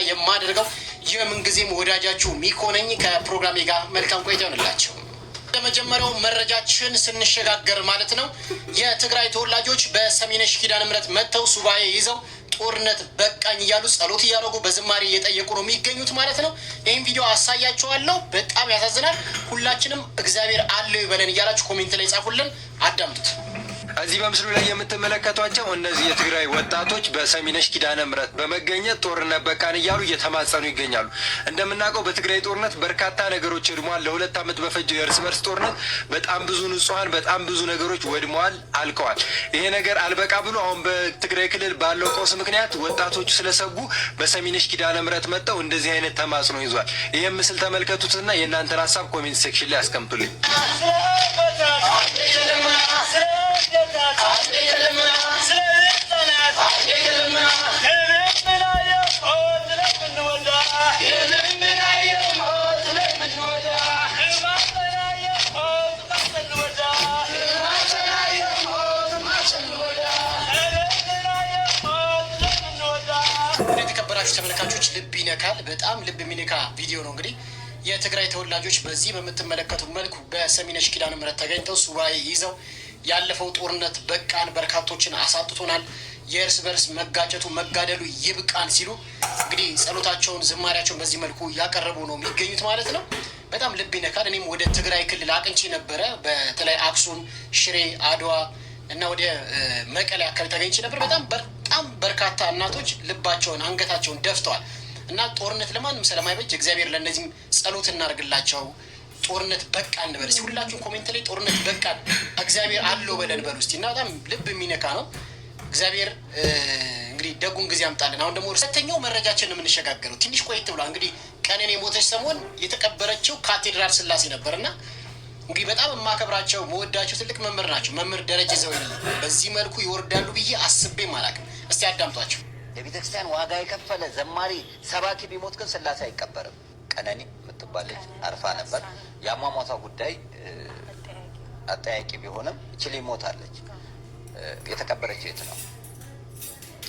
የማደርገው የምንጊዜም ወዳጃችሁ ሚኮ ነኝ። ከፕሮግራሜ ጋር መልካም ቆይታ ይሆንላቸው። ለመጀመሪያው መረጃችን ስንሸጋገር ማለት ነው፣ የትግራይ ተወላጆች በሰሚነሽ ኪዳነ ምሕረት መጥተው ሱባኤ ይዘው ጦርነት በቃኝ እያሉ ጸሎት እያደረጉ በዝማሬ እየጠየቁ ነው የሚገኙት ማለት ነው። ይህን ቪዲዮ አሳያችኋለሁ። በጣም ያሳዝናል። ሁላችንም እግዚአብሔር አለው ይበለን እያላችሁ comment ላይ ጻፉልን። አዳምጡት። እዚህ በምስሉ ላይ የምትመለከቷቸው እነዚህ የትግራይ ወጣቶች በሰሚነሽ ኪዳነ ምሕረት በመገኘት ጦርነት በቃን እያሉ እየተማጸኑ ይገኛሉ። እንደምናውቀው በትግራይ ጦርነት በርካታ ነገሮች ወድመዋል። ለ2 ዓመት በፈጀው የእርስ በርስ ጦርነት በጣም ብዙ ንጹሐን፣ በጣም ብዙ ነገሮች ወድመዋል፣ አልቀዋል። ይሄ ነገር አልበቃ ብሎ አሁን በትግራይ ክልል ባለው ቀውስ ምክንያት ወጣቶቹ ስለሰጉ በሰሚነሽ ኪዳነ ምሕረት መጥተው እንደዚህ አይነት ተማጽኖ ይዟል። ይህም ምስል ተመልከቱትና የእናንተን ሀሳብ comment section ላይ አስቀምጡልኝ። የተከበራችሁ ተመልካቾች፣ ልብ ይነካል። በጣም ልብ የሚነካ ቪዲዮ ነው። እንግዲህ የትግራይ ተወላጆች በዚህ በምትመለከቱ መልኩ በሰሚነሽ ኪዳነ ምሕረት ተገኝተው ሱባኤ ይዘው ያለፈው ጦርነት በቃን፣ በርካቶችን አሳጥቶናል፣ የእርስ በርስ መጋጨቱ መጋደሉ ይብቃን ሲሉ እንግዲህ ጸሎታቸውን ዝማሪያቸውን በዚህ መልኩ እያቀረቡ ነው የሚገኙት ማለት ነው። በጣም ልብ ይነካል። እኔም ወደ ትግራይ ክልል አቅንቼ ነበረ። በተለይ አክሱም፣ ሽሬ፣ አድዋ እና ወደ መቀሌ አካባቢ ተገኝቼ ነበር። በጣም በጣም በርካታ እናቶች ልባቸውን አንገታቸውን ደፍተዋል። እና ጦርነት ለማንም ስለማይበጅ እግዚአብሔር ለእነዚህም ጸሎት እናደርግላቸው። ጦርነት በቃ እንበል እስኪ። ሁላችሁም comment ላይ ጦርነት በቃ፣ እግዚአብሔር አለው በለን በሉ እስኪ። እና በጣም ልብ የሚነካ ነው። እግዚአብሔር እንግዲህ ደጉን ጊዜ ያምጣልን። አሁን ደግሞ ሁለተኛው መረጃችን ነው የምንሸጋገረው። ትንሽ ቆየት ብሏል። እንግዲህ ቀነኔ የሞተች ሰሞን የተቀበረችው ካቴድራል ስላሴ ነበር። እና እንግዲህ በጣም የማከብራቸው መወዳቸው ትልቅ መምህር ናቸው። መምህር ደረጀ ዘወይንዬ በዚህ መልኩ ይወርዳሉ ብዬ አስቤም አላውቅም። እስቲ አዳምጧቸው። የቤተ ክርስቲያን ዋጋ የከፈለ ዘማሪ ሰባኪ ቢሞት ግን ስላሴ አይቀበርም። ቀነኒ የምትባል ልጅ አርፋ ነበር። የአሟሟቷ ጉዳይ አጠያቂ ቢሆንም እችል ሞታለች። የተቀበረችው የት ነው?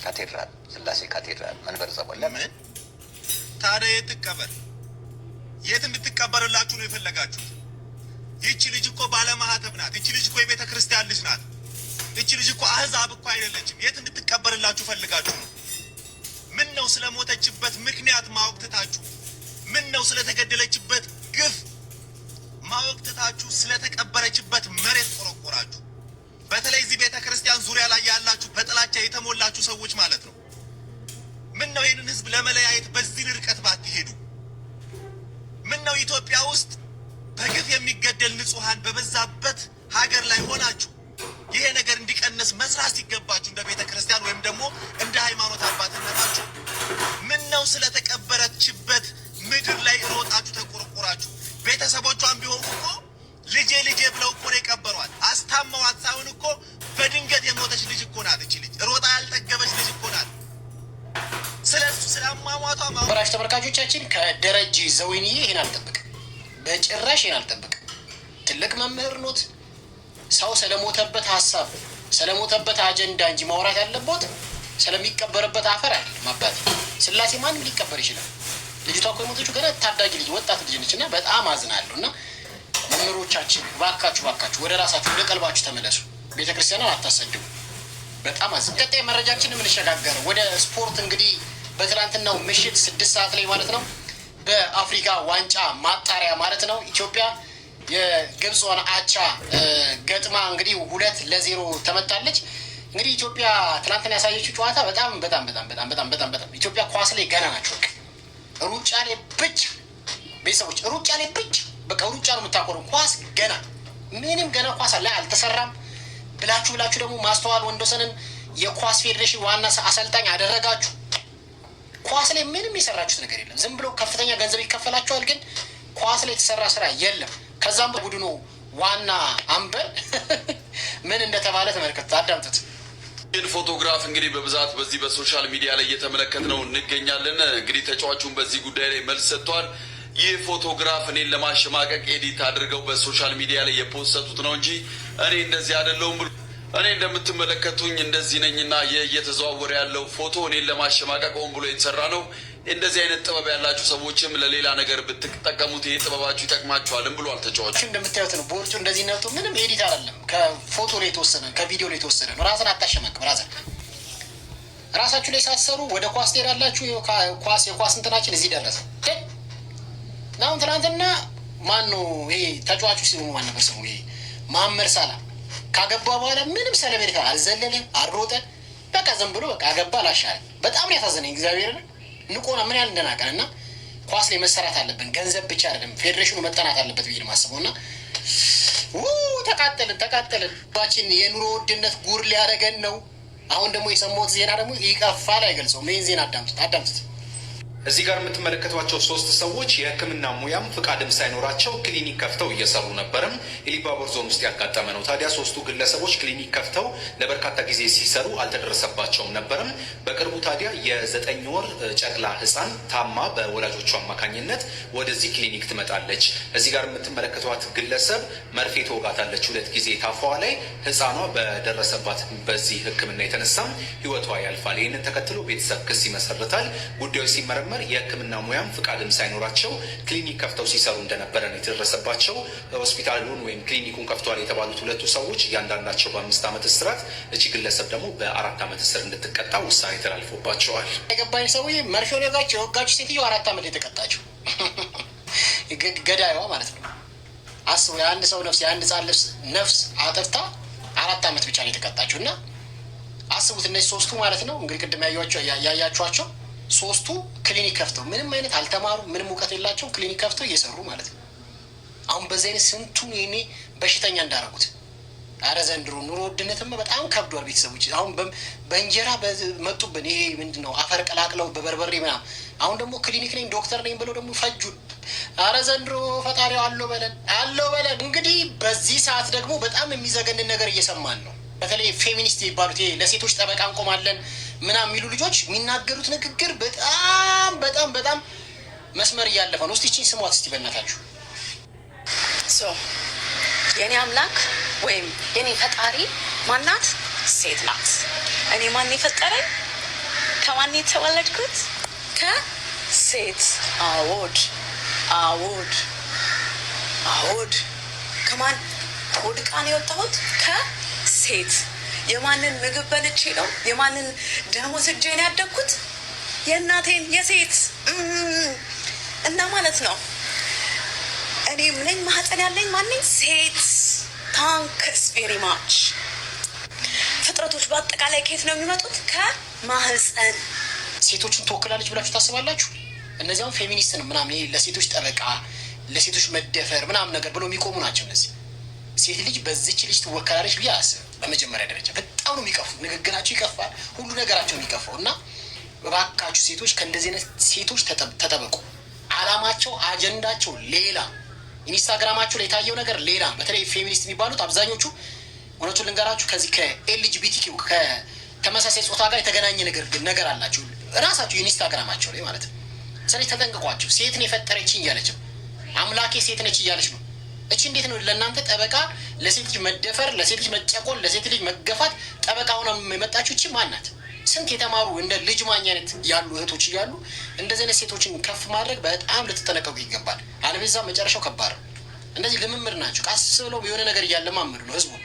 ካቴድራል፣ ስላሴ ካቴድራል መንበረ ጸባዖት። ለምን? ምን ታዲያ የት ትቀበር? የት እንድትቀበርላችሁ ነው የፈለጋችሁት? ይቺ ልጅ እኮ ባለማህተብ ናት። ይቺ ልጅ እኮ የቤተ ክርስቲያን ልጅ ናት። ይቺ ልጅ እኮ አህዛብ እኮ አይደለችም። የት እንድትቀበርላችሁ ፈልጋችሁ ነው? ምን ነው ስለሞተችበት ምክንያት ማወቅ ትታችሁ፣ ምን ነው ስለተገደለችበት ግፍ ማወቅ ትታችሁ ስለተቀበረችበት መሬት ቆረቆራችሁ? በተለይ እዚህ ቤተ ክርስቲያን ዙሪያ ላይ ያላችሁ በጥላቻ የተሞላችሁ ሰዎች ማለት ነው። ምን ነው ይህንን ህዝብ ለመለያየት በዚህ ርቀት ባትሄዱ? ምን ነው ኢትዮጵያ ውስጥ በግፍ የሚገደል ንጹሐን በበዛበት ሀገር ላይ ሆናችሁ ይሄ ነገር እንዲቀንስ መስራት ሲገባችሁ እንደ ቤተ ክርስቲያን ወይም ደግሞ እንደ ሃይማኖት አባትነታችሁ ምን ነው ስለተቀበረችበት ምድር ላይ ሮጣችሁ ተቆርቆራችሁ? ቤተሰቦቿን ቢሆኑ እኮ ልጄ ልጄ ብለው እኮ ነው የቀበሯት። አስታመዋት ሳይሆን እኮ በድንገት የሞተች ልጅ እኮ ናት። እቺ ልጅ ሮጣ ያልጠገበች ልጅ እኮ ናት። ስለ እሱ ስለ አሟሟቷ በራሽ ተመልካቾቻችን፣ ከደረጀ ዘወይንዬ ይህን አልጠብቅም፣ በጭራሽ ይህን አልጠብቅም። ትልቅ መምህር ኖት። ሰው ስለሞተበት ሀሳብ ስለሞተበት አጀንዳ እንጂ ማውራት ያለቦት ስለሚቀበርበት አፈር አይደለም። አባቴ፣ ስላሴ ማንም ሊቀበር ይችላል። ልጅቷ እኮ የሞተችው ገና ታዳጊ ልጅ፣ ወጣት ልጅ ነች። እና በጣም አዝናለሁ። እና መምህሮቻችን፣ ባካችሁ ባካችሁ ወደ ራሳችሁ ወደ ቀልባችሁ ተመለሱ። ቤተክርስቲያንን አታሰድቡ። በጣም አዝ ቀጣይ መረጃችን የምንሸጋገረው ወደ ስፖርት። እንግዲህ በትላንትናው ምሽት 6 ሰዓት ላይ ማለት ነው፣ በአፍሪካ ዋንጫ ማጣሪያ ማለት ነው፣ ኢትዮጵያ የግብፅዋን አቻ ገጥማ እንግዲህ 2-0 ተመታለች። እንግዲህ ኢትዮጵያ ትናንትና ያሳየችው ጨዋታ በጣም በጣም በጣም በጣም በጣም በጣም በጣም ኢትዮጵያ ኳስ ላይ ገና ናቸው። በቃ ሩጫ ላይ ብቻ፣ ቤተሰቦች፣ ሩጫ ላይ ብቻ፣ በቃ ሩጫ ነው የምታኮረው። ኳስ ገና ምንም ገና ኳስ ላይ አልተሰራም። ብላችሁ ብላችሁ ደግሞ ማስተዋል ወንዶሰንን የኳስ ፌዴሬሽን ዋና አሰልጣኝ አደረጋችሁ። ኳስ ላይ ምንም የሰራችሁት ነገር የለም። ዝም ብሎ ከፍተኛ ገንዘብ ይከፈላችኋል፣ ግን ኳስ ላይ የተሰራ ስራ የለም። ከዛም ቡድኑ ዋና አምበል ምን እንደተባለ ተመልከቱት፣ አዳምጡት። ይህን ፎቶግራፍ እንግዲህ በብዛት በዚህ በ social media ላይ እየተመለከትነው እንገኛለን። እንግዲህ ተጫዋቹን በዚህ ጉዳይ ላይ መልስ ሰጥቷል። ይህ ፎቶግራፍ እኔን ለማሸማቀቅ edit አድርገው በ social media ላይ የፖሰቱት ነው እንጂ እኔ እንደዚህ አይደለሁም ብሎ እኔ እንደምትመለከቱኝ እንደዚህ ነኝና ይህ እየተዘዋወረ ያለው ፎቶ እኔን ለማሸማቀቅ ሆን ብሎ የተሰራ ነው። እንደዚህ አይነት ጥበብ ያላችሁ ሰዎችም ለሌላ ነገር ብትጠቀሙት ይሄ ጥበባችሁ ይጠቅማችኋልም ብሏል ተጫዋቹ። እንደምታዩት ነው። ቦርጩ እንደዚህ ነቱ ምንም edit አይደለም። ከፎቶ ላይ የተወሰነ፣ ከቪዲዮ ላይ የተወሰነ ነው። ራስን አታሸማቅም። ራስን ራሳችሁ ላይ ሳትሰሩ ወደ ኳስ ትሄዳላችሁ። ኳስ የኳስ እንትናችን እዚህ ደረሰ። አሁን ትናንትና ማን ነው ይሄ ተጫዋቹ? ሲሙ ማን ነበር ስሙ? ይሄ መሀመድ ሳላ ካገባ በኋላ ምንም celebrate አልዘለለ፣ አልሮጠ። በቃ ዝም ብሎ በቃ አገባ፣ ላሻለ። በጣም ነው ያሳዘነኝ። እግዚአብሔርን ንቆና ምን ያህል እንደናቀን። እና ኳስ ላይ መሰራት አለብን። ገንዘብ ብቻ አይደለም፣ ፌዴሬሽኑ መጠናት አለበት ብዬ ነው የማስበው። እና ተቃጠልን ተቃጠልን። ባችን የኑሮ ውድነት ጉር ሊያደርገን ነው። አሁን ደግሞ የሰማሁት ዜና ደግሞ ይቀፋል፣ አይገልጸውም። ይህን ዜና አዳምጡት አዳምጡት። እዚህ ጋር የምትመለከቷቸው ሶስት ሰዎች የሕክምና ሙያም ፍቃድም ሳይኖራቸው ክሊኒክ ከፍተው እየሰሩ ነበርም። ኢሉባቦር ዞን ውስጥ ያጋጠመ ነው። ታዲያ ሶስቱ ግለሰቦች ክሊኒክ ከፍተው ለበርካታ ጊዜ ሲሰሩ አልተደረሰባቸውም ነበርም። በቅርቡ ታዲያ የ9 ወር ጨቅላ ሕፃን ታማ በወላጆቿ አማካኝነት ወደዚህ ክሊኒክ ትመጣለች። እዚህ ጋር የምትመለከቷት ግለሰብ መርፌ ትወጋታለች ሁለት ጊዜ ታፋዋ ላይ። ሕፃኗ በደረሰባት በዚህ ሕክምና የተነሳም ሕይወቷ ያልፋል። ይህንን ተከትሎ ቤተሰብ ክስ ይመሰርታል። ጉዳዩ ሲመረመር የህክምና ሙያም ፍቃድም ሳይኖራቸው ክሊኒክ ከፍተው ሲሰሩ እንደነበረ ነው የተደረሰባቸው። ሆስፒታሉን ወይም ክሊኒኩን ከፍተዋል የተባሉት ሁለቱ ሰዎች እያንዳንዳቸው በ5 ዓመት እስራት፣ እቺ ግለሰብ ደግሞ በ4 ዓመት እስር እንድትቀጣ ውሳኔ ተላልፎባቸዋል። የገባኝ ሰውዬ መርፌውን የወጋችው ሴትዮ 4 ዓመት የተቀጣችው ገዳይዋ ማለት ነው። አስቡ፣ የአንድ ሰው ነፍስ፣ የአንድ ህጻን ልብስ ነፍስ አጥፍታ 4 ዓመት ብቻ ነው የተቀጣችው። እና አስቡት እነዚህ ሶስቱ ማለት ነው እንግዲህ ቅድም ያያችኋቸው ሶስቱ ክሊኒክ ከፍተው ምንም አይነት አልተማሩ፣ ምንም እውቀት የላቸው፣ ክሊኒክ ከፍተው እየሰሩ ማለት ነው። አሁን በዚህ አይነት ስንቱን የኔ በሽተኛ እንዳረጉት። አረ ዘንድሮ ኑሮ ውድነትማ በጣም ከብዷል። ቤተሰቦች፣ አሁን በእንጀራ መጡብን። ይሄ ምንድን ነው? አፈር ቀላቅለው በበርበሬ ምናምን። አሁን ደግሞ ክሊኒክ ነኝ፣ ዶክተር ነኝ ብለው ደግሞ ፈጁን። አረ ዘንድሮ ፈጣሪው አለው በለን፣ አለው በለን። እንግዲህ በዚህ ሰዓት ደግሞ በጣም የሚዘገንን ነገር እየሰማን ነው። በተለይ ፌሚኒስት የሚባሉት፣ ይሄ ለሴቶች ጠበቃ እንቆማለን ምናምን የሚሉ ልጆች የሚናገሩት ንግግር በጣም በጣም በጣም መስመር እያለፈ ነው። እስቲ ይህቺን ስሟት እስቲ በእናታችሁ። So የኔ አምላክ ወይም የኔ ፈጣሪ ማናት? ሴት ናት። እኔ ማን የፈጠረኝ? ከማን የተወለድኩት? ከሴት። አዎድ አዎድ አዎድ። ከማን ሆድ ዕቃ ነው የወጣሁት? ከሴት። የማንን ምግብ በልቼ ነው? የማንን ደም ወስጄ ነው ያደግኩት? የእናቴን፣ የሴት። እና ማለት ነው እኔም ነኝ ማህፀን ያለኝ ማንኝ? ሴት። Thanks very much። ፍጥረቶች በአጠቃላይ ከየት ነው የሚመጡት? ከማህፀን። ሴቶችን ትወክላለች ብላችሁ ታስባላችሁ? እነዚያም ፌሚኒስት ነው ምናምን፣ ይሄ ለሴቶች ጠበቃ፣ ለሴቶች መደፈር ምናምን ነገር ብለው የሚቆሙ ናቸው። እነዚህ ሴት ልጅ በዚች ልጅ ትወከላለች ብዬ አያስብም። በመጀመሪያ ደረጃ በጣም ነው የሚቀፉት፣ ንግግራቸው ይቀፋል፣ ሁሉ ነገራቸው የሚቀፋው። እና እባካችሁ ሴቶች ከእንደዚህ አይነት ሴቶች ተጠበቁ። አላማቸው አጀንዳቸው ሌላ፣ ኢንስታግራማቸው ላይ የታየው ነገር ሌላ። በተለይ ፌሚኒስት የሚባሉት አብዛኞቹ እውነቱን ልንገራችሁ ከዚህ ከ LGBTQ ከተመሳሳይ ጾታ ጋር የተገናኘ ነገር አላቸው እራሳቸው ኢንስታግራማቸው ላይ ማለት ነው። ስለዚህ ተጠንቅቋቸው። ሴትን የፈጠረችኝ እያለች ነው። አምላኬ ሴት ነች እያለች ነው። እቺ እንዴት ነው ለእናንተ ጠበቃ፣ ለሴት ልጅ መደፈር፣ ለሴት ልጅ መጨቆን፣ ለሴት ልጅ መገፋት ጠበቃ ሆና የመጣችው እቺ ማን ናት? ስንት የተማሩ እንደ ልጅ ማኝ አይነት ያሉ እህቶች እያሉ እንደዚህ አይነት ሴቶችን ከፍ ማድረግ በጣም ልትጠነቀቁ ይገባል። አለበለዚያ መጨረሻው ከባድ ነው። እንደዚህ ልምምድ ናቸው። ቀስ ብለው የሆነ ነገር እያለማመዱ ነው ህዝቡን።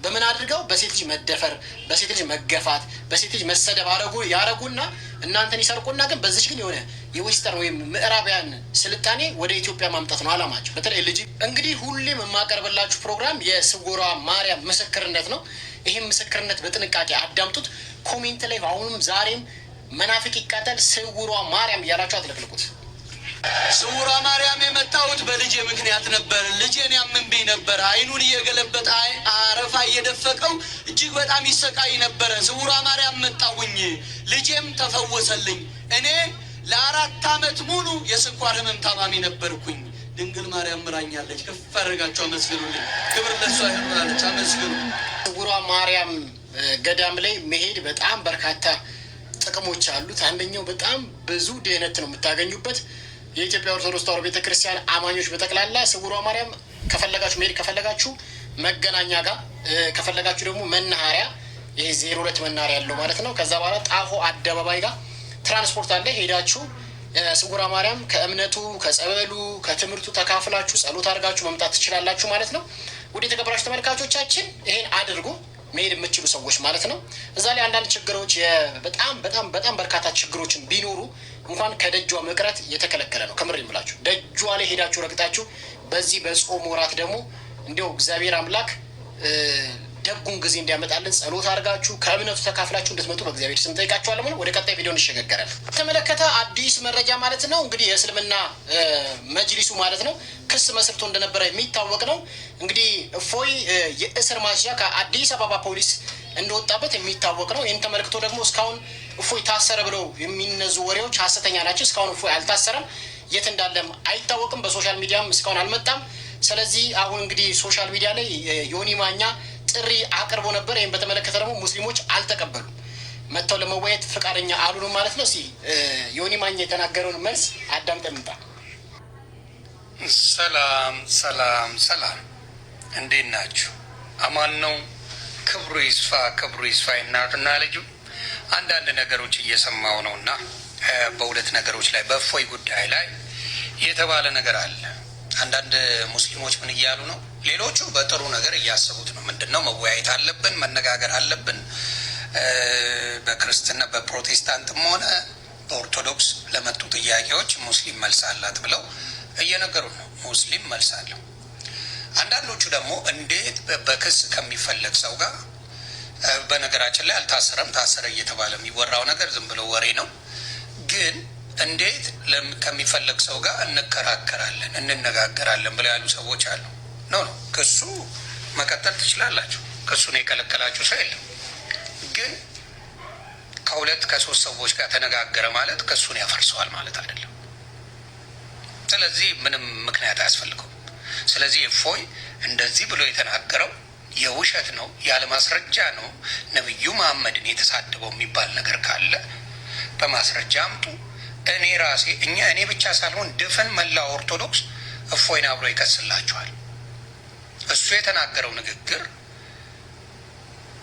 በምን አድርገው? በሴት ልጅ መደፈር፣ በሴት ልጅ መገፋት፣ በሴት ልጅ መሰደብ አረጉ ያረጉና እናንተን ይሰርቁና ግን በዚች ግን የሆነ የ western ወይም ምዕራባውያን ስልጣኔ ወደ ኢትዮጵያ ማምጣት ነው አላማቸው። በተለይ ልጅ እንግዲህ ሁሌም የማቀርብላችሁ ፕሮግራም የስውሯ ማርያም ምስክርነት ነው። ይህም ምስክርነት በጥንቃቄ አዳምጡት። Comment ላይ አሁንም ዛሬም መናፍቅ ይቃጠል፣ ስውሯ ማርያም እያላችሁ አትለቅልቁት። ስውሯ ማርያም የመጣሁት በልጄ ምክንያት ነበር። ልጄን ያምንብኝ ነበር። ዓይኑን እየገለበጠ አረፋ እየደፈቀው እጅግ በጣም ይሰቃይ ነበረ። ስውሯ ማርያም መጣሁኝ፣ ልጄም ተፈወሰልኝ። እኔ ለ4 ዓመት ሙሉ የስኳር ህመም ታማሚ ነበርኩኝ። ድንግል ማርያም ምራኛለች። ከፍ አድርጋችሁ አመስግኑልኝ። ክብር ለእሷ ይሁን ብላለች። አመስግኑ። ስውሯ ማርያም ገዳም ላይ መሄድ በጣም በርካታ ጥቅሞች አሉት። አንደኛው በጣም ብዙ ድህነት ነው የምታገኙበት። የኢትዮጵያ ኦርቶዶክስ ተዋሕዶ ቤተክርስቲያን አማኞች በጠቅላላ ስውሯ ማርያም ከፈለጋችሁ መሄድ ከፈለጋችሁ መገናኛ ጋር ከፈለጋችሁ ደግሞ መናኸሪያ ይሄ 02 መናኸሪያ ያለው ማለት ነው። ከዛ በኋላ ጣፎ አደባባይ ጋር ትራንስፖርት አለ። ሄዳችሁ ስውራ ማርያም ከእምነቱ ከጸበሉ ከትምህርቱ ተካፍላችሁ ጸሎት አድርጋችሁ መምጣት ትችላላችሁ ማለት ነው። ውድ የተከበራችሁ ተመልካቾቻችን ይሄን አድርጉ፣ መሄድ የምትችሉ ሰዎች ማለት ነው። እዛ ላይ አንዳንድ ችግሮች በጣም በጣም በጣም በርካታ ችግሮችን ቢኖሩ እንኳን ከደጇ መቅረት የተከለከለ ነው። ከምር የምላችሁ ደጇ ላይ ሄዳችሁ ረግጣችሁ በዚህ በጾም ወራት ደግሞ እንዲያው እግዚአብሔር አምላክ ደጉን ጊዜ እንዲያመጣልን ጸሎት አድርጋችሁ ከእምነቱ ተካፍላችሁ እንድትመጡ በእግዚአብሔር ስም ጠይቃችኋለሁ። ወደ ቀጣይ ቪዲዮ እንሸጋገራለን። ተመለከተ አዲስ መረጃ ማለት ነው እንግዲህ የእስልምና መጅሊሱ ማለት ነው ክስ መስርቶ እንደነበረ የሚታወቅ ነው። እንግዲህ እፎይ የእስር ማስያዣ ከአዲስ አበባ ፖሊስ እንደወጣበት የሚታወቅ ነው። ይህን ተመልክቶ ደግሞ እስካሁን እፎይ ታሰረ ብለው የሚነዙ ወሬዎች ሀሰተኛ ናቸው። እስካሁን እፎይ አልታሰረም፣ የት እንዳለም አይታወቅም። በ social media ም እስካሁን አልመጣም። ስለዚህ አሁን እንግዲህ social media ላይ ዮኒ ማኛ ጥሪ አቅርቦ ነበር። ይህም በተመለከተ ደግሞ ሙስሊሞች አልተቀበሉም፣ መጥተው ለመወያየት ፈቃደኛ አልሆኑም ማለት ነው። እስኪ ዮኒ ማኛ የተናገረውን መልስ አዳምጠን እንምጣ። ሰላም ሰላም ሰላም፣ እንዴት ናችሁ? አማን ነው። ክብሩ ይስፋ፣ ክብሩ ይስፋ። እናትና ልጁ አንዳንድ ነገሮች እየሰማው ነው እና በሁለት ነገሮች ላይ በእፎይ ጉዳይ ላይ የተባለ ነገር አለ። አንዳንድ ሙስሊሞች ምን እያሉ ነው? ሌሎቹ በጥሩ ነገር እያሰቡት ነው። ምንድን ነው መወያየት አለብን፣ መነጋገር አለብን። በክርስትና በፕሮቴስታንትም ሆነ በኦርቶዶክስ ለመጡ ጥያቄዎች ሙስሊም መልስ አላት ብለው እየነገሩ ነው። ሙስሊም መልስ አለው። አንዳንዶቹ ደግሞ እንዴት በክስ ከሚፈለግ ሰው ጋር፣ በነገራችን ላይ አልታሰረም ታሰረ እየተባለ የሚወራው ነገር ዝም ብሎ ወሬ ነው። ግን እንዴት ከሚፈለግ ሰው ጋር እንከራከራለን እንነጋገራለን ብለው ያሉ ሰዎች አሉ። No no፣ ክሱ መቀጠል ትችላላችሁ። ክሱን የከለከላችሁ ሰው የለም። ግን ከሁለት ከሶስት ሰዎች ጋር ተነጋገረ ማለት ክሱን ያፈርሰዋል ማለት አይደለም። ስለዚህ ምንም ምክንያት አያስፈልገውም። ስለዚህ እፎይ እንደዚህ ብሎ የተናገረው የውሸት ነው፣ ያለ ማስረጃ ነው። ነቢዩ መሐመድን የተሳደበው የሚባል ነገር ካለ በማስረጃ አምጡ። እኔ ራሴ እኛ እኔ ብቻ ሳልሆን ድፍን መላ ኦርቶዶክስ እፎይን አብሮ ይከስላችኋል። እሱ የተናገረው ንግግር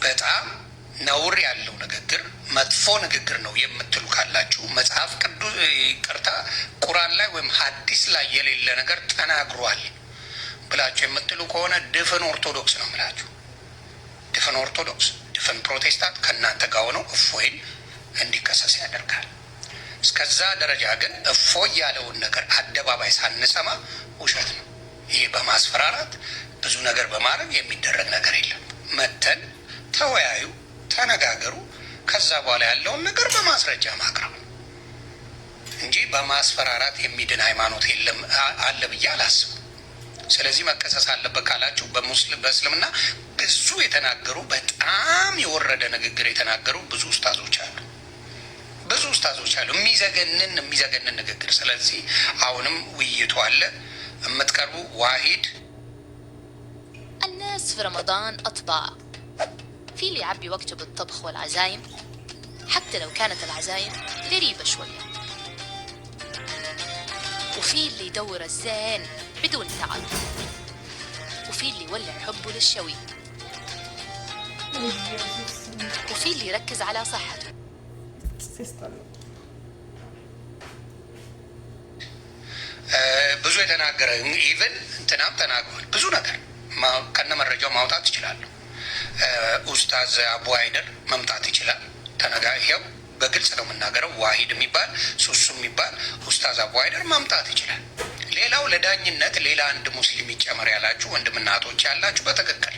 በጣም ነውር ያለው ንግግር፣ መጥፎ ንግግር ነው የምትሉ ካላችሁ መጽሐፍ ቅዱስ ይቅርታ፣ ቁርአን ላይ ወይም ሐዲስ ላይ የሌለ ነገር ተናግሯል ብላችሁ የምትሉ ከሆነ ድፍን ኦርቶዶክስ ነው የምላችሁ። ድፍን ኦርቶዶክስ፣ ድፍን ፕሮቴስታንት ከእናንተ ጋር ሆነው እፎይን እንዲከሰስ ያደርጋል። እስከዛ ደረጃ ግን እፎይ ያለውን ነገር አደባባይ ሳንሰማ ውሸት ነው። ይሄ በማስፈራራት ብዙ ነገር በማድረግ የሚደረግ ነገር የለም። መተን ተወያዩ፣ ተነጋገሩ። ከዛ በኋላ ያለውን ነገር በማስረጃ ማቅረብ ነው እንጂ በማስፈራራት የሚድን ሃይማኖት የለም አለ ብዬ አላስብም። ስለዚህ መከሰስ አለበት ካላችሁ በእስልምና ብዙ የተናገሩ በጣም የወረደ ንግግር የተናገሩ ብዙ ኡስታዞች አሉ። ብዙ ኡስታዞች አሉ። የሚዘገንን የሚዘገንን ንግግር። ስለዚህ አሁንም ውይይቱ አለ። የምትቀርቡ ዋሂድ الناس في رمضان أطباع، في اللي يعبي وقته بالطبخ والعزايم حتى لو كانت العزايم غريبة شوية، وفي اللي يدور الزين بدون تعب، وفي اللي يولع حبه للشوي، وفي اللي يركز على صحته. ብዙ የተናገረ even እንትናም ተናግሯል። ብዙ ነገር ከነ መረጃው ማውጣት ይችላሉ። ኡስታዝ አቡ ሃይደር መምጣት ይችላል። ተነጋ ይኸው በግልጽ ነው የምናገረው። ዋሂድ የሚባል ሱሱ የሚባል ኡስታዝ አቡ ሃይደር መምጣት ይችላል። ሌላው ለዳኝነት ሌላ አንድ ሙስሊም ይጨመር ያላችሁ ወንድምና እህቶች ያላችሁ በትክክል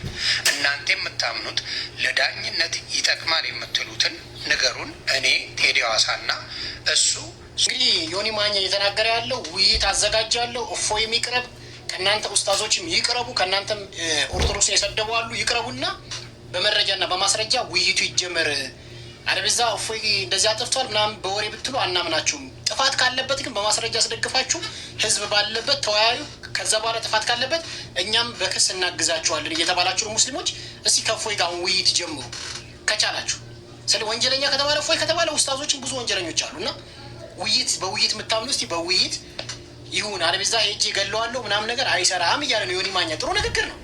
እናንተ የምታምኑት ለዳኝነት ይጠቅማል የምትሉትን ንገሩን። እኔ ቴዲ ሐዋሳና እሱ እንግዲህ ዮኒ ማኛ እየተናገረ ያለው ውይይት አዘጋጃለሁ፣ እፎይም ይቅረብ፣ ከእናንተ ኡስታዞችም ይቅረቡ፣ ከእናንተም ኦርቶዶክስን የሰደቡ አሉ ይቅረቡና በመረጃና በማስረጃ ውይይቱ ይጀመር። አለበለዚያ እፎይ እንደዚህ አጥፍቷል ምናምን በወሬ ብትሉ አናምናችሁም። ጥፋት ካለበት ግን በማስረጃ አስደግፋችሁ ህዝብ ባለበት ተወያዩ። ከዛ በኋላ ጥፋት ካለበት እኛም በክስ እናግዛችኋለን እየተባላችሁ ነው ሙስሊሞች። እስቲ ከእፎይ ጋር አሁን ውይይት ጀምሩ ከቻላችሁ። ስለ ወንጀለኛ ከተባለ እፎይ ከተባለ ኡስታዞችን ብዙ ወንጀለኞች አሉ እና ውይይት በውይይት የምታምኑ እስቲ በውይይት ይሁን፣ አለበለዚያ ሄጄ እገለዋለሁ ምናምን ነገር አይሰራም እያለ ነው ዮኒ ማኛ። ጥሩ ንግግር ነው።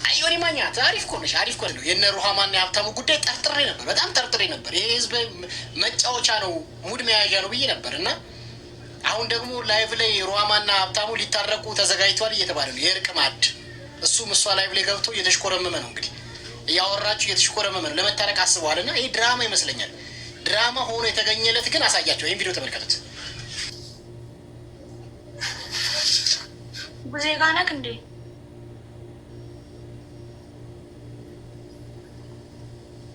አይ ዮኒ ማኛ አሪፍ እኮ ነሽ፣ አሪፍ እኮ ነው። የነ ሩሃማና የሀብታሙ ጉዳይ ጠርጥሬ ነበር፣ በጣም ጠርጥሬ ነበር። ይሄ ህዝብ መጫወቻ ነው፣ ሙድ መያዣ ነው ብዬ ነበር። እና አሁን ደግሞ live ላይ ሩሃማና ሀብታሙ ሊታረቁ ተዘጋጅቷል እየተባለ ነው። የእርቅ ማዕድ እሱም እሷ live ላይ ገብቶ እየተሽኮረመመ ነው። እንግዲህ እያወራችሁ እየተሽኮረመመ ነው። ለመታረቅ አስበዋል። እና ይህ ድራማ ይመስለኛል። ድራማ ሆኖ የተገኘለት ግን አሳያቸው። ይህን ቪዲዮ ተመልከቱት። ጉዜ ጋ ነህ እንዴ?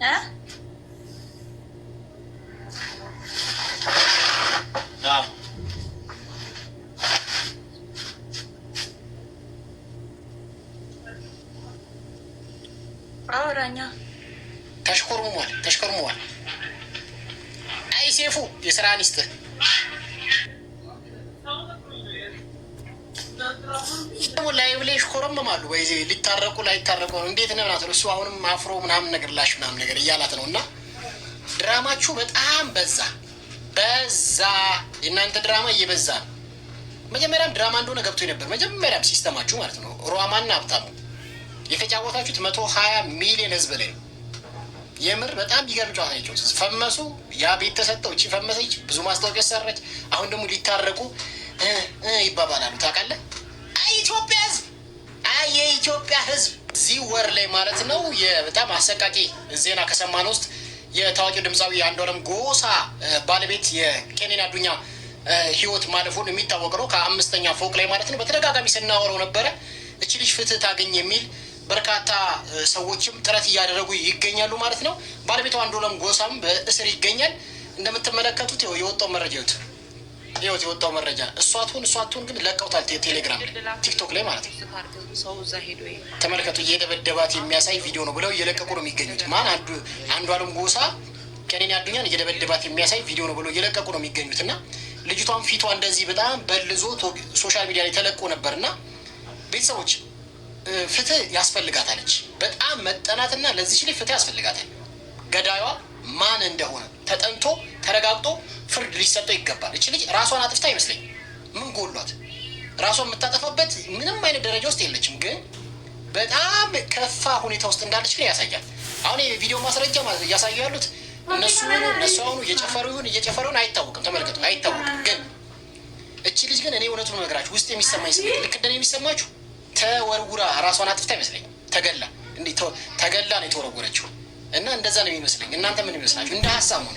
እ አውራኛ። ተሽኮርሙሟል፣ ተሽኮርሙሟል። አይ ሴፉ የስራህን ይስጥህ። ደግሞ live ላይ ይሽኮረመማሉ። ወይ ሊታረቁ ላይታረቁ ነው እንዴት ነው ምናምን፣ እሱ አሁንም አፍሮ ምናምን ነገር ላሽ ምናምን ነገር እያላት ነው። እና ድራማችሁ በጣም በዛ በዛ። የእናንተ ድራማ እየበዛ ነው። መጀመሪያም ድራማ እንደሆነ ገብቶ ነበር። መጀመሪያም system ኣችሁ ማለት ነው። ሩሃማና ሀብታሙ የተጫወታችሁት 120 ሚሊዮን ህዝብ ላይ ነው። የምር በጣም ቢገርም ጨዋታ ናቸው። ፈመሱ፣ ያ ቤት ተሰጠው፣ እቺ ፈመሰች፣ ብዙ ማስታወቂያ ሰራች። አሁን ደግሞ ሊታረቁ እ እ ይባባላሉ። ታውቃለህ? አይ ኢትዮጵያ ህዝብ፣ አይ የኢትዮጵያ ህዝብ። እዚህ ወር ላይ ማለት ነው በጣም አሰቃቂ ዜና ከሰማን ውስጥ የታዋቂው ድምፃዊ አንዷለም ጎሳ ባለቤት የቀነኒ አዱኛ ህይወት ማለፉን የሚታወቅ ነው። ከአምስተኛ ፎቅ ላይ ማለት ነው። በተደጋጋሚ ስናወረው ነበረ። እቺ ልጅ ፍትህ ታገኝ የሚል በርካታ ሰዎችም ጥረት እያደረጉ ይገኛሉ ማለት ነው። ባለቤቷ አንዷለም ጎሳም በእስር ይገኛል። እንደምትመለከቱት ይኸው የወጣው መረጃ ይኸውት፣ ይኸውት የወጣው መረጃ እሷ ትሁን እሷ ትሁን ግን ለቀውታል። ቴሌግራም ላይ፣ ቲክቶክ ላይ ማለት ነው። ተመልከቱ። እየደበደባት የሚያሳይ ቪዲዮ ነው ብለው እየለቀቁ ነው የሚገኙት። ማን? አንዷለም ጎሳ ቀነኒ አዱኛን እየደበደባት የሚያሳይ ቪዲዮ ነው ብለው እየለቀቁ ነው የሚገኙት። እና ልጅቷን ፊቷ እንደዚህ በጣም በልዞ social media ላይ ተለቆ ነበር። እና ቤተሰቦች፣ ፍትህ ያስፈልጋታለች። በጣም መጠናትና ለዚች ልጅ ፍትህ ያስፈልጋታል። ገዳዩዋ ማን እንደሆነ ተጠንቶ ተረጋግጦ ፍርድ ሊሰጠው ይገባል። እች ልጅ ራሷን አጥፍታ አይመስለኝም። ምን ጎሏት? ራሷን የምታጠፋበት ምንም አይነት ደረጃ ውስጥ የለችም። ግን በጣም ከፋ ሁኔታ ውስጥ እንዳለች ግን ያሳያል። አሁን የቪዲዮ ማስረጃ ማለት እያሳዩ ያሉት እነሱ አሁኑ እየጨፈሩ ይሁን እየጨፈሩ ይሁን አይታወቅም። ተመልከቱ፣ አይታወቅም። ግን እቺ ልጅ ግን እኔ እውነቱን ነግራችሁ ውስጥ የሚሰማኝ ስሜት ልክ እንደኔ የሚሰማችሁ ተወርውራ ራሷን አጥፍታ አይመስለኝም። ተገላ እንዲህ ተገላ ነው የተወረወረችው እና እንደዛ ነው የሚመስለኝ። እናንተ ምን ይመስላችሁ? እንደ ሀሳብ ነው፣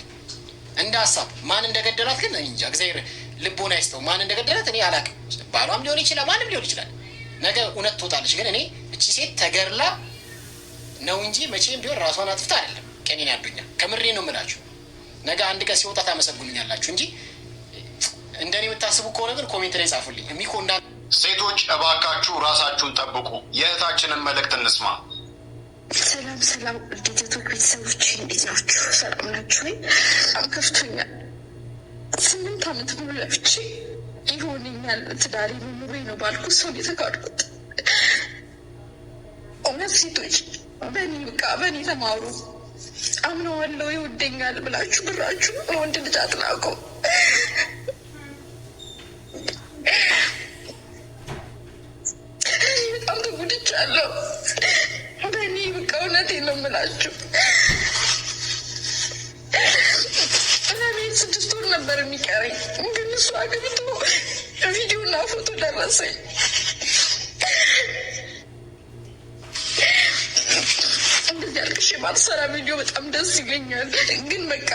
እንደ ሀሳብ። ማን እንደገደላት ግን እንጃ። እግዚአብሔር ልቦና ይስጠው። ማን እንደገደላት እኔ አላውቅም። ባሏም ሊሆን ይችላል፣ ማንም ሊሆን ይችላል። ነገ እውነት ትወጣለች። ግን እኔ እቺ ሴት ተገድላ ነው እንጂ መቼም ቢሆን ራሷን አጥፍታ አይደለም። ቀነኒ አዱኛ ከምሬ ነው የምላችሁ። ነገ አንድ ቀን ሲወጣ ታመሰግኑኛላችሁ እንጂ እንደኔ የምታስቡ ከሆነ ግን comment ላይ ጻፉልኝ። ሚኮ እንዳ ሴቶች እባካችሁ ራሳችሁን ጠብቁ። የእህታችንን መልእክት እንስማ። ሰላም ሰላም፣ ጌቴቶች ቤተሰቦች እንዴት ናችሁ? ሰላም ናችሁ ወይ? በጣም ከፍቶኛል። 8 ዓመት ሙሉ ለፍቼ ይሆነኛል ትዳሬ ኑሮዬ ነው ባልኩ ሰው የተካድኩት። እውነት ሴቶች በእኔ በቃ በእኔ ተማሩ። አምነዋለሁ ይወደኛል ብላችሁ ብራችሁ ለወንድ ልጅ አትላኩ። በጣም ተጎድቻለሁ። በእኔ በቃ እውነቴን ነው የምላችሁ። ለቤት 6 ወር ነበር የሚቀረኝ፣ ግን እሱ አግብቶ ቪዲዮና ፎቶ ደረሰኝ። እንደዚህ አልቅሼ ባልሰራ ቪዲዮ በጣም ደስ ይለኛል። ግን በቃ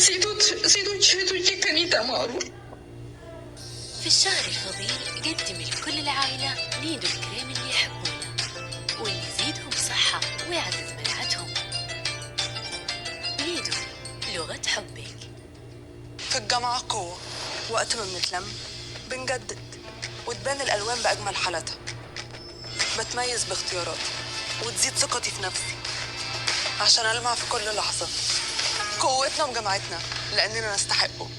ሴቶች ሴቶች እህቶቼ ከኔ ተማሩ። في الشهر الفضيل قدمي لكل العائلة نيدو الكريم اللي يحبونه واللي يزيدهم صحة ويعزز مناعتهم. نيدو، لغة حبك. في الجامعة قوة. وقت ما بنتلم بنجدد وتبان الألوان بأجمل حالاتها. بتميز باختياراتي وتزيد ثقتي في نفسي عشان ألمع في كل لحظة. قوتنا بجامعتنا لأننا نستحقه.